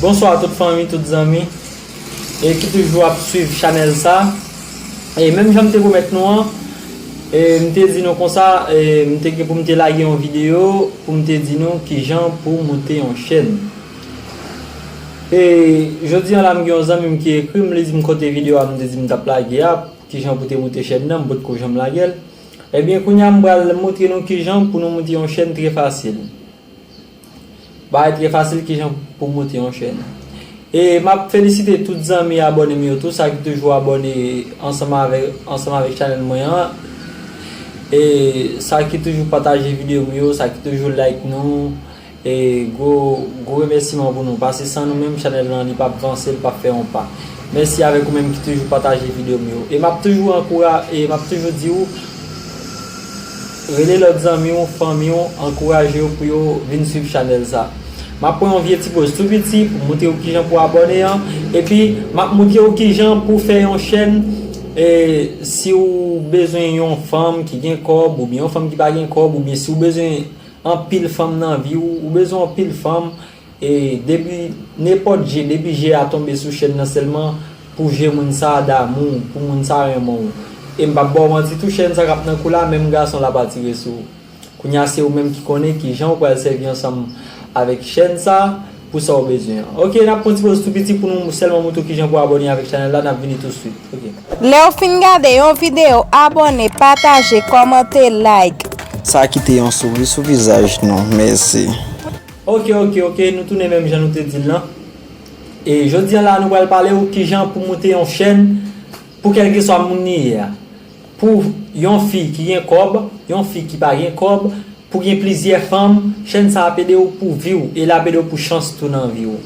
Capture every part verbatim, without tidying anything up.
Bonswa tout fanmi, tout zanmi e ki toujou ap swiv chanèl sa. E menm jan m te pwomèt nou an, e m te di nou konsa, e m te gen pou m te lage yon videyo pou m te di nou kijan pou moute yon chèn. E jodi an la, m gen yon zanmi m ki ekri m, li di m kote videyo a m te di m t ap lage a, kijan pou te moute chèn nan, m potko janm lage l. Ebyen, kounye a m pral montre nou kijan pou nou moute yon chèn trè fasil. Bagay trè fasil, kijan pou moute yon chèn. E m ap felisite tout zanmi abòne m yo tou, sa ki toujou abòne ansanm avèk, ansanm avèk chanèl mwen an. E sa ki toujou pataje videyo m yo, sa ki toujou like nou. E gwo, gwo remèsiman pou nou. Paske san nou menm, chanèl lan li p ap vanse, li p ap fè yon pa. Mèsi avèk ou menm ki toujou pataje videyo m yo. E m ap toujou ankoura-, e m ap toujou di w, rele lòt zanmi w, fanmi w, ankouraje yo pou yo vin swiv chanèl sa. M ap pran yon vye ti poz tou piti pou montre w kijan pou abòne an. Epi, m ap montre w kijan pou fè yon chèn, e, si w bezwen yon fanm ki gen kòb, oubyen yon fanm ki pa gen kòb, oubyen si w bezwen anpil fanm nan vi w, ou bezwen anpil fanm, e depi nenpòt je, depi je a tonbe sou chèn nan sèlman, pou je moun sa a damou, pou moun sa a renmen w. E m p ap ba w manti tou, chèn sa k ap nan kou la, menm gason l ap atire sou ou. Kounye a se ou menm ki konnen kijan ou pral sèvi ansanm avèk chèn sa pou sa w bezwen an. Oke, n ap pran ti poz tou piti pou nou sèlman montre w kijan pou abòne avèk chanèl la, n ap vini tou swit. Oke. Lè w fin gade yon videyo, abòne, pataje, kòmante, like. Sa kite yon souri sou vizaj nou. Mèsi. Oke, oke, oke, nou tounen menm jan nou te di l lan. E jodi a la, nou pral pale w kijan pou moute yon chèn pou kèlkeswa moun li ye a. Pou yon fi ki gen kòb, yon fi ki pa gen kòb, pou gen plizyè fanm, chèn sa ap ede w pou vi w e l ap ede w pou chans tou nan vi w.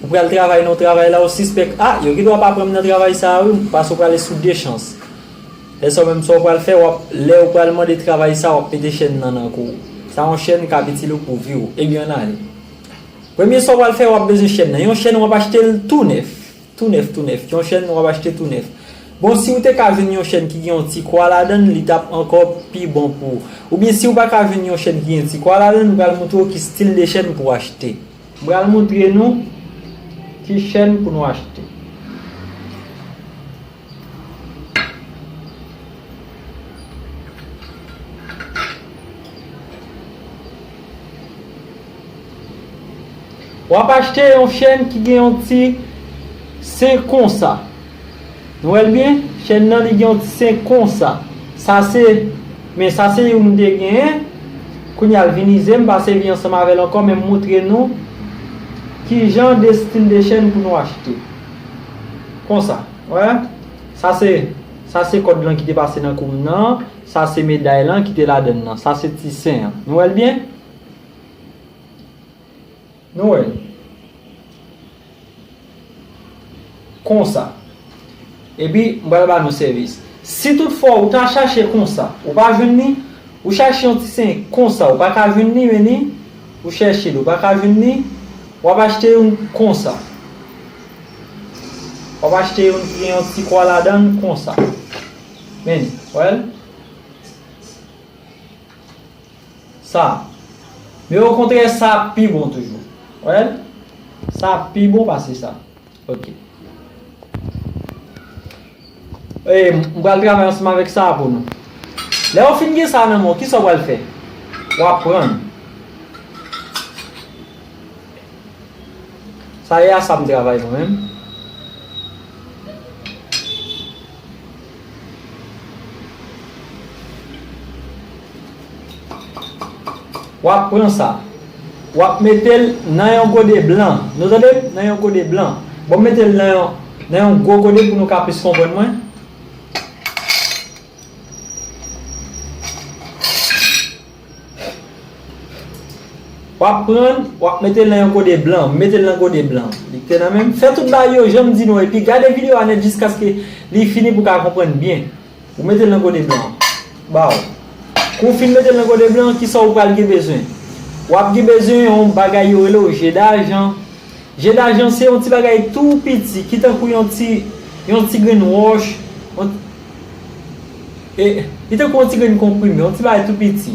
Ou pral travay nan yon travay la, ou sispèk, a, yo gendwa pa pran m nan travay sa a wi, paske w prale sou de chans. Lè sa w menm sa w pral fè, w ap, lè w pral mande travay sa, w ap mete chèn nan nan kou w. Sa yon chèn k ap itil ou pou vi w. Ebyen, ann ale. Premye sa w pral fè, w ap bezwen chèn nan. Yon chèn w ap achte l tou nèf. Tou nèf, tou nèf. Yon chèn w ap achte tou nèf. Bon, si w te ka jwenn yon chèn ki gen yon ti kwa ladan l, li t ap ankò pi bon pou ou. Oubyen si w pa ka jwenn yon chèn ki gen ti kwa ladan l, m pral montre w ki stil de chèn pou w achte. M pral montre nou ki chèn pou nou achte. W ap achte yon chèn ki gen yon ti sen konsa. Nou wè l byen? Chèn nan li gen yon ti sen konsa. Sa se, men sa se youn m te genyen. Kounye a l vin ize, m pa sèvi ansanm avè l ankò, men m montre nou kijan de stil de chèn pou nou achte. Konsa, wè? Sa se, sa se kòd lan ki te pase nan kou m nan. Sa se meday lan ki te ladann nan. Sa se ti sen an. Nou wè l byen? Nou wè l. Konsa. Epi, m pral ba nou sèvis. Si toutfwa ou ta chache konsa, ou pa jwenn li, ou chache yon ti sen konsa, ou pa ka jwenn li, men li, ou chèche li, ou pa ka jwenn li, w ap achte youn konsa. W ap achte youn ki gen yon ti kwa ladann konsa. Men, wè l? Sa. Men okontrè, sa pi bon toujou. Wè l? Sa pi bon pase sa. Ok. E, m pral travay ansanm avèk sa pou nou. Lè w fin gen sa nan men w, kisa w pral fè? W ap pran. Sa ye a sa m travay mwen menm. W ap pran sa. W ap mete l nan yon gode blan. Nou tande m? Nan yon gode blan. Bon, m mete l nan yon, nan yon gwo gode pou nou ka plis konprann mwen. W ap pran, w ap mete l nan yon gode blan. Mete l nan gode blan. Li te nan men m. Fè tout bagay yo jan m di nou. Epi gade videyo a nèt jiskaske li fini pou w ka konprann byen. Ou mete l nan gode blan. Ba w. Kou w fin mete l nan gode blan, kisa w pral gen bezwen? W ap gen bezwen yon bagay yo rele w je dajan. Je dajan se yon ti bagay tou piti, ki tankou yon ti, yon ti grenn wòch, yon, e, li tankou yon ti grenn konprime, yon ti bagay tou piti.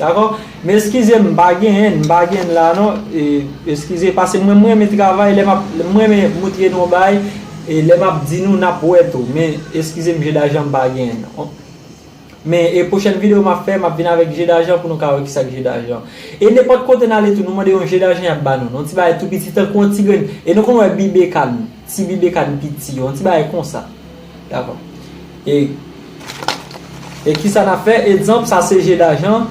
Dakò? Men eskize m, m pa genyen, m pa genyen la non. E, eskize, paske mwen, mwen renmen travay, lè m ap, mwen renmen moutre nou yon bagay, e lè m ap di nou, n ap wè tou. Men eskize m, je dajan m pa genyen. Men, e pwochèn videyo m ap fè, m ap vin avèk je dajan pou nou ka wè kisa k je dajan. E nenpòt kote n ale tou, nou mande yon je dajan, y ap ba nou. Yon ti bagay tou piti, tankou yon ti grenn. E nou konn wè bibekan, ti bibekan piti yo, yon ti bagay konsa. Dakò. E, e kisa n ap fè? Egzanp, sa se je dajan.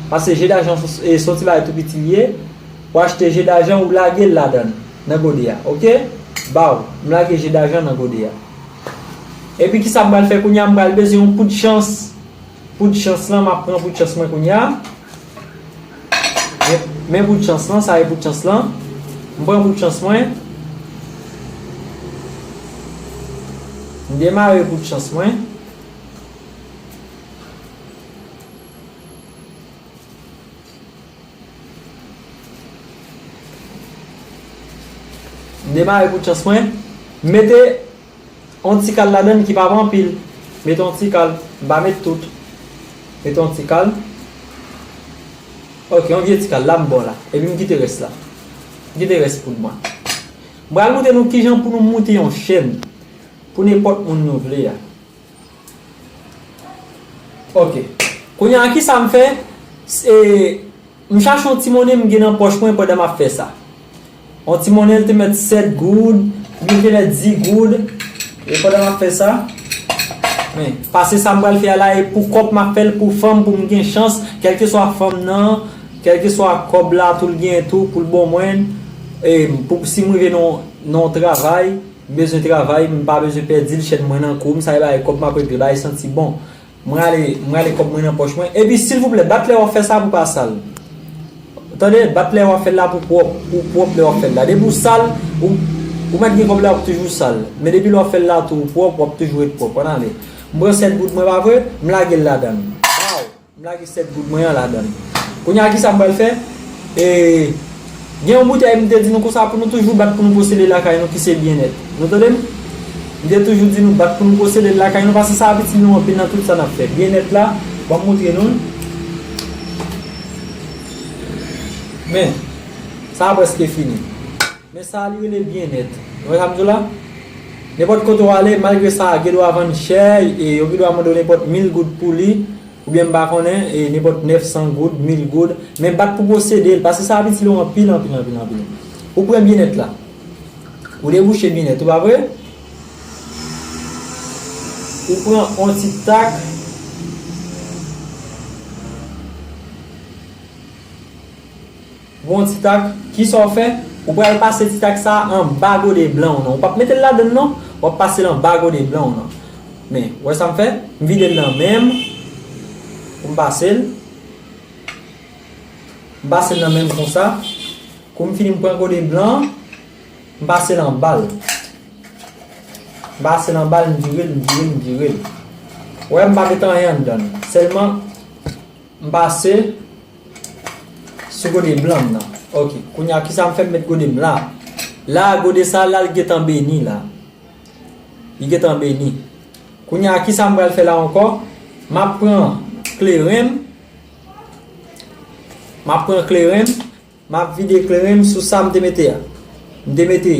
Paske je dajan, e, se yon ti bagay tou piti li ye. Ou achte je dajan, ou lage l ladan l, nan gode a, oke? Baw, m lage je dajan nan gode a. Epi kisa m pral fè kounye a? M pral bezwen yon poud chans. Poud chans lan, m ap pran poud chans mwen kounye a. Men, men poud chans lan, sa e poud chans lan. M pran poud chans mwen. M demare poud chans mwen. M demare poud chans mwen. M mete yon ti kal ladan l ki pa anpil. Mete yon ti kal. M pa met tout. Mete yon ti kal. Ok, yon vye ti kal la m ba w la. Epi m kite rès la. M kite rès poud mwen. M pral montre nou kijan pou nou moute yon chèn pou nenpòt moun nou vle a. Ok. Kounye a, kisa m fè? Se, m chache yon ti monnen m gen nan pòch mwen pandan m ap fè sa. Yon ti monnen, l te mèt sèt goud, li te mèt dis goud. E pandan m ap fè sa, men, paske sa m pral fè a la, e pou kòb m ap fè l, pou fanm, pou m gen chans, kèlkeswa fanm nan, kèlkeswa kòb la, tou l gen tou, pou l bon mwen, e pou, si m rive nan, nan yon travay, m bezwen travay, m pa bezwen pèdi l, chèn mwen nan kou m, sa e bagay kòb m ap regle, bagay santi bon. Mwen ale, mwen ale kòb mwen nan pòch mwen. Epi, silvouplè, bat lè w ap fè sa pou pa sal. Tande, bat lè w ap fè l la pou pwòp, pou pwòp lè w ap fè l la. Depi w sal, ou, ou mèt gen kòb la, w ap toujou sal. Men depi lè w ap fè l la tou, ou pwòp, w ap toujou ret pwòp. Ann ale. M pran sèt goud mwen, pa vre? M lage l ladan l. Waw! M lage sèt goud mwen an ladan l. Kounye a, kisa m pral fè? E, gen yon boutèy m te di nou konsa pou nou toujou bat pou nou posede lakay nou ki se byennèt. Nou tande m? M te toujou di nou bat pou nou posede lakay nou, paske sa ap itil nou anpil nan tout sa n ap fè. Byennèt la, ban m montre nou l. Men, sa a prèske fini. Men sa a li rele byennèt. Ou wè sa m di w la? Nenpòt kote w ale, malgre sa a gen dwa vann chè, e yo gen dwa mande w nenpòt mil goud pou li, oubyen m pa konnen, e nenpòt nèf san goud, mil goud, men bat pou posede l, paske sa ap itil ou anpil, anpil, anpil, anpil. Ou pran byennèt la. Ou debouche byennèt, ou pa vre? Ou pran yon ti tak. Ou pran yon ti tak, kisa w fè? Ou pral pase ti tak sa a anba gode blan w nan. Ou p ap mete l ladan l non, w ap pase l anba gode blan w nan. Men, ou wè sa m fè? M vide l nan men m. Pou m pase l. M pase l nan men m konsa. Kou m fini, m pran gode blan an, m pase l anba l. M pase l anba l, m vire l, m vire l, m vire l. Ou wè, m pa met anyen anndan l. Sèlman, m pase sou gode blan m nan. Ok, kounye a, kisa m fè? M met gode m la. La, gode sa la, l gentan beni la. Li gentan beni. Kounye a, kisa m pral fè la ankò? M ap pran kleren m. M ap pran kleren m. M ap vide kleren m sou sa m te mete a. M te mete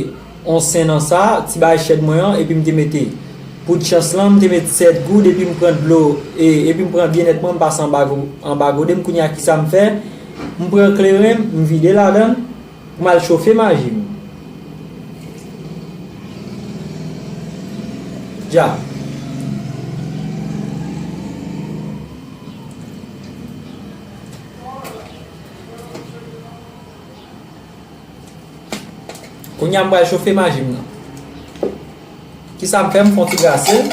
yon sen nan sa, ti bagay chèn mwen an, epi m te mete poud chans lan, m te mete sèt goud, epi m pran dlo, e, epi m pran byennèt mwen, m pase anba go-, anba gode m. Kounye a, kisa m fè? M pran kleren m, m vide ladan l, pou m al chofe maji m. Dja. Kounye a m pral chofe maji m nan. Kisa m fè? M fè yon ti brase l.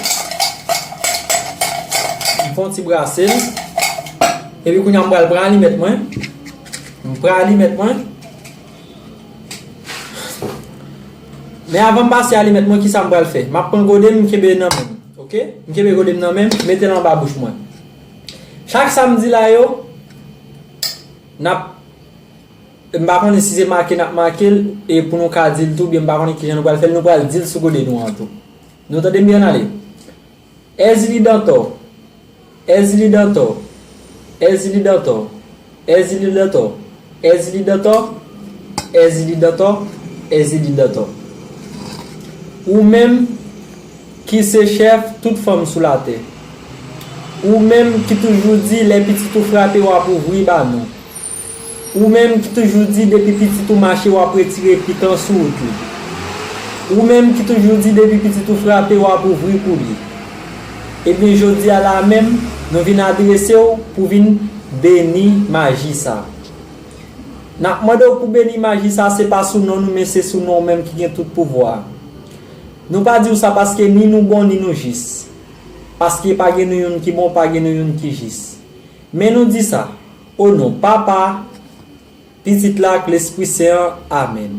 M fè yon ti brase l. Epi kounye a m pral pran alimèt mwen. M pran alimèt mwen. Men avan m pase alimèt mwen, kisa m pral fè? M ap pran gode m, m kenbe nan men m. Ok? M kenbe gode m nan men m, mete l anba bouch mwen. Chak sa m di la yo, n ap M pa konnen si se make n ap make l, e pou nou ka di l tou, byen m pa konnen kijan nou pral fè l, nou pral di l sou gode nou an tou. Nou tande m byen ale. Èzili Dantò. Èzili Dantò. Èzili Dantò. Èzili dantò, èzili dantò, èzili dantò, èzili dantò. Ou menm ki se chèf tout fanm sou latè. Ou menm ki toujou di lè pitit ou frape w ap ouvri ba nou. Ou menm ki toujou di depi pitit ou mache w ap retire pikan sou wout li. Ou menm ki toujou di depi pitit ou frape w ap ouvri pou li. Ebyen jodi a la menm, nou vin adrese w pou vin beni maji sa. N ap mande w pou beni maji sa, se pa sou non nou, men se sou non w menm ki gen tout pouvwa. Nou pa di w sa paske ni nou bon ni nou jis. Paske pa gen nou youn ki bon, pa gen nou youn ki jis. Men nou di sa, o non Papa, Pitit la ak Lespri Sen an, amèn.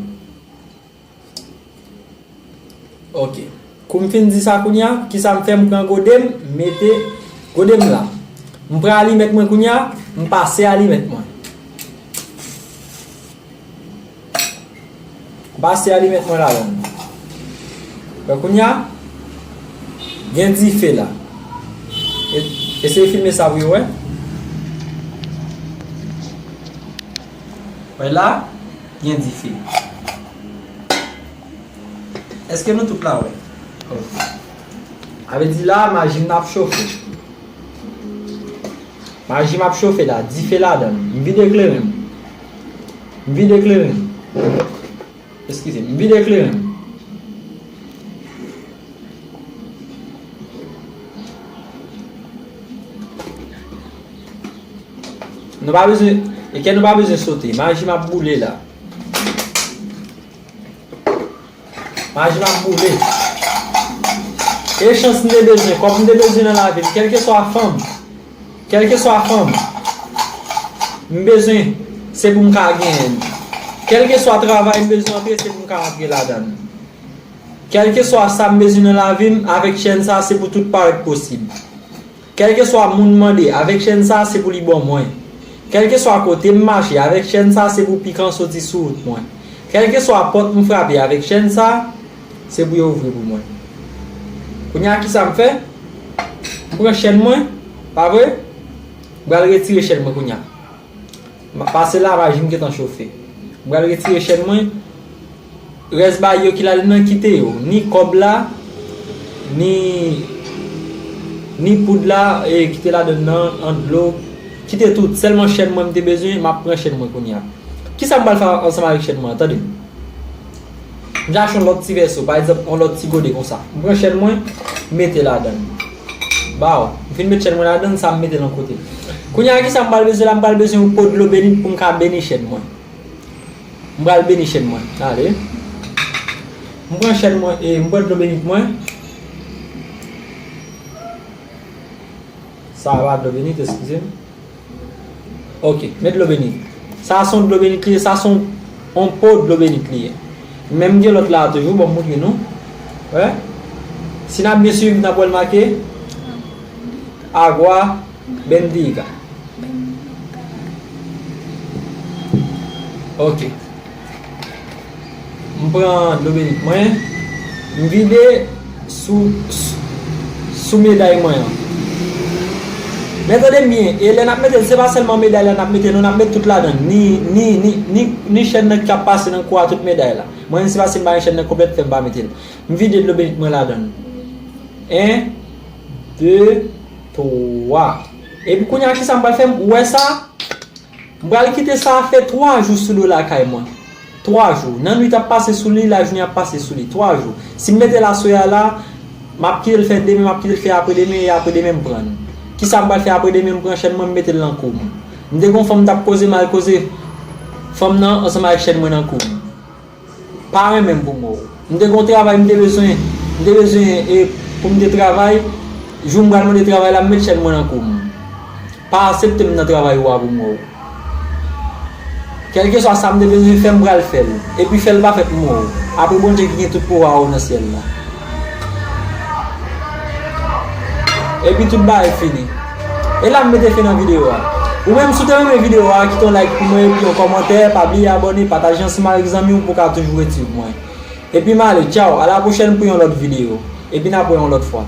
Ok. Kou m fin di sa kounye a, kisa m fè? M pran gode m, m mete gode m la. M pran alimèt mwen kounye a, m pase alimèt mwen. M pase alimèt mwen ladan l. Donk kounye a, gen dife la. E, eseye filme sa pou yo wè. Wè la, gen dife. Èske nou tout la wè? Ok. A vle di la, maji m nan ap chofe. Maji m ap chofe la, dife ladan l. M vide kleren m. M vide kleren m. Eskize m, m vide kleren m. Nou pa bezwen, e kè nou pa bezwen sote. Maji m ap boule la. Maji m ap boule. E chans m te bezwen, kòb m te bezwen nan lavi m, kèlkeswa fanm, kèlkeswa fanm m bezwen, se pou m ka genyen l. Kèlkeswa travay m bezwen antre, se pou m ka antre ladan l. Kèlkeswa sa m bezwen nan lavi m, avèk chèn sa, se pou tout parèt posib. Kèlkeswa moun mande, avèk chèn sa, se pou li ban mwen. Kèlkeswa kote m mache, avèk chèn sa, se pou pikan soti sou wout mwen. Kèlkeswa pòt m frape, avèk chèn sa, se pou yo ouvri pou mwen. Kounye a, kisa m fè? M pran chèn mwen, pa vre? M pral retire chèn mwen kounye a. M ap pase la, maji m gentan chofe. M pral retire chèn mwen. Rès bagay yo ki ladan nan, kite yo. Ni kòb la, ni, ni poud la, e, kite ladan nan, an dlo. Kite tout. Sèlman chèn mwen m te bezwen, m ap pran chèn mwen kounye a. Kisa m pral fè ansanm avèk chèn mwen an? Tande m. M chache yon lòt ti vèso, pa egzanp, yon lòt ti gode konsa. M pran chèn mwen, m mete ladan l. Baw, m fin met chèn mwen ladan l, sa m mete l yon kote. Kounye a, kisa m pral bezwen la? M pral bezwen yon po dlo beni pou m ka beni chèn mwen. M pral beni chèn mwen. Ale. M pran chèn mwen, e m pran dlo beni mwen. Sa a pa dlo beni, eskize m. Ok, met dlo beni. Sa a se yon dlo beni li ye, sa a se yon, yon po dlo beni li ye. Menm gen lòt la a toujou, bon, m montre nou. Wè. Si n ap byen swiv, n ap wè l make Agua Bendita. Ok. M pran dlo beni mwen, m vide sou, sou, sou meday mwen an. Men tande m byen, e lè n ap mete l, se pa sèlman meday la n ap mete, non, n ap met tout ladan l. Ni, ni, ni, ni, ni chèn nan k ap pase nan kou a, tout meday la. Mwen menm, se paske m pa gen chèn nan konplèt, fè m pa mete l. M vide dlo beni mwen ladan l. En, de, twa. Epi kounye a, kisa m pral fè? Ou wè sa? M pral kite sa fè twa jou sou do lakay mwen. Twa jou. Nannuit ap pase sou li, lajounen ap pase sou li. Twa jou. Si m mete l aswè a la, m ap kite l fè demen, m ap kite l fè apre demen, e apre demen m pran l. Kisa m pral fè apre demen? M pran chèn mwen, m mete l nan kou m. M te gen yon fanm m t ap koze, m al koze fanm nan ansanm avèk chèn mwen nan kou m. Pa renmen m pou m wè w. M te gen yon travay m te bezwen, m te bezwen, e, pou m te travay. Jou m pral mande travay la, m met chèn mwen nan kou m. Pa aksepte m nan travay ou a pou m wè w. Kèlkeswa sa m te bezwen fè, m pral fè l. Epi fè l pa fè pou m wè w. Apre Bondye ki gen tout pouvwa yo nan syèl la. Epi tout bagay fini. E la m mete fen nan videyo a. Ou menm, si w te renmen videyo a, kite yon like pou mwen epi yon kòmantè, pa bliye abòne, pataje ansanm avèk zanmi w pou w ka toujou ret swiv mwen. Epi m ale, tchaw, a la pwochèn pou yon lòt videyo. Epi n ap wè yon lòt fwa.